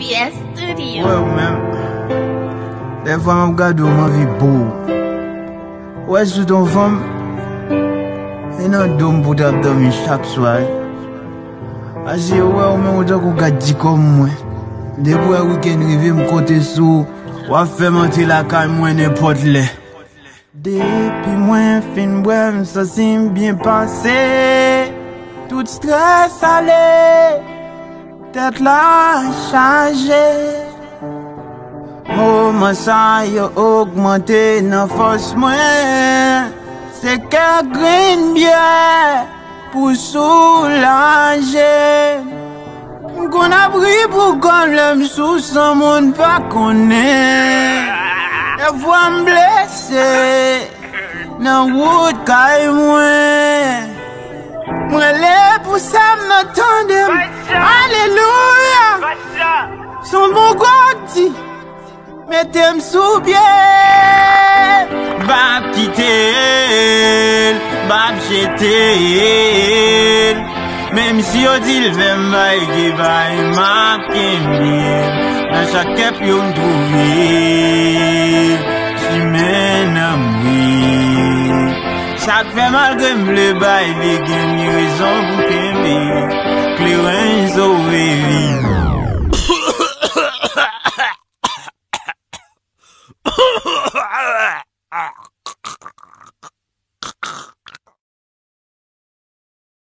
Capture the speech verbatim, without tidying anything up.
P S Studio. Wè ou menm. Dèfwa m ap gade w, m anvi bo w. Wè sou ton fanm, e nan do m pou w t ap dòmi chak swa. Ase wè ou menm ou tankou gad di kòm mwen. Depi wè wikenn rive m konte sou w, w ap fè m antre lakay mwen nenpòt lè. Depi mwen fin bwè, m santi m byen pase. Tout strès ale, tèt la chaje. Moman sa yo ogmante nan fòs mwen. Se kèk grenn byè pou soulaje. M konn ap ri pou kò m lè m sou san moun pa konnen. Dèfwa m blese nan wout kay mwen. M rele pou sa m nan tande m. Alelouya! Se yon bon gwo ti. Mete m sou pye. M p ap kite l, m p ap jete l. Menm si yo di l fè m bay, gen bay, m ap kenbe l. Nan chak kèp yo m twouve l, chimen nan mwe. Sa k fè malgre m vle bay, li gen rezon pou kenbe l. Kleren sove vi.